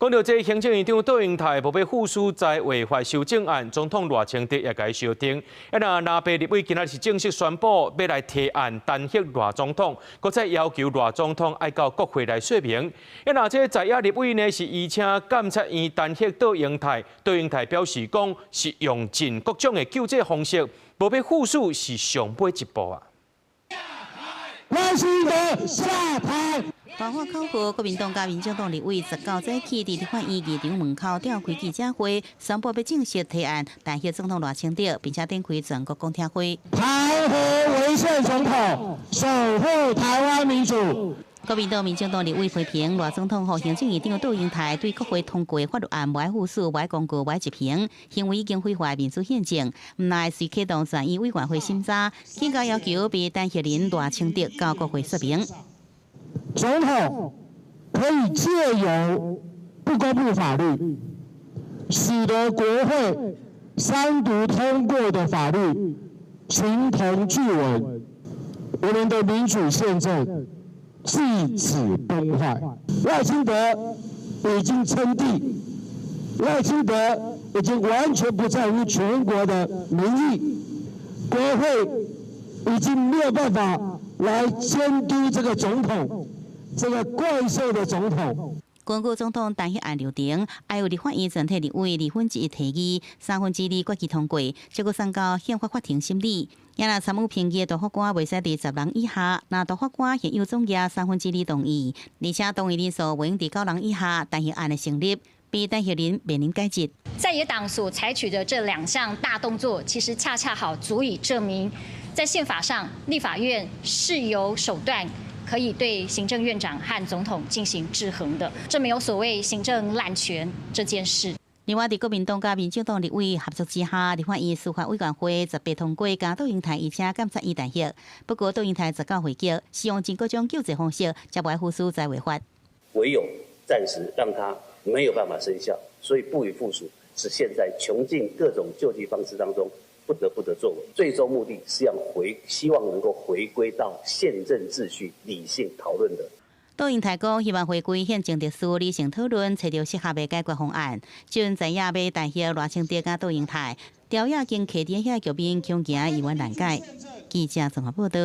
講到這行政院長卓榮泰無欲副署在地法修正案，總統賴清德也共伊相挺。啊，若藍白立委今仔日是正式宣布欲來提案彈劾賴總統，閣再要求賴總統愛到國會來說明。啊，若這在野立委呢是籲請監察院彈劾卓榮泰，卓榮泰表示講是用盡各種的救濟方式，無欲副署是上尾一步啊。賴清德下台。大喊口號，國民黨佮民進黨立委19早起佇立法院議場門口召開記者會，宣布欲正式提案彈劾總統賴清德，並且展開全國公聽會。彈劾違憲總統，守護台灣民主。國民黨、民進黨立委批評賴總統和行政院長卓榮泰對國會通過法律案無愛副署、無愛公告、無愛執行，行為已經毀壞民主憲政，毋但隨啟動全議委員會審查，更加要求被彈劾人賴清德到國會說明。總統可以借由不公布法律，使得國會三讀通過的法律形同具文，我們的民主憲政至此崩壞。賴清德已經稱帝，賴清德已經完全不在乎全國的民意，國會已經沒有辦法來監督這個總統，這個怪獸的總統。根據總統彈劾案流程，愛由立法院全體立委1/2提議，2/3決議通過，才閣送到憲法法庭審理。也若參與評議的大法官袂使佇10人以下，若大法官現有總額2/3同意，而且同意人數袂用佇九人以下，彈劾案會成立，被彈劾人面臨解職。在野黨所採取的這兩項大動作，其實恰恰好足以證明，在憲法上，立法院是有手段可以對行政院長和總統進行制衡的，這沒有所謂行政濫權這件事。另外，佇國民黨佮民進黨立委合作之下，立法院司法委員會18通過共卓榮泰籲請監察院彈劾。不過，卓榮泰19回擊，是用盡各種救濟方式，才無愛副署在違法。唯有暫時讓他沒有辦法生效，所以不予副署是現在窮盡各種救濟方式當中不得不的作為。最終目的是要回，希望能夠回歸到憲政秩序、理性討論的。卓榮泰講，希望回歸憲政秩序、理性討論，揣著適合的解決方案。這陣在野欲彈劾賴清德佮卓榮泰，朝野間徛佇遐局面，恐驚猶原難解。記者綜合報道。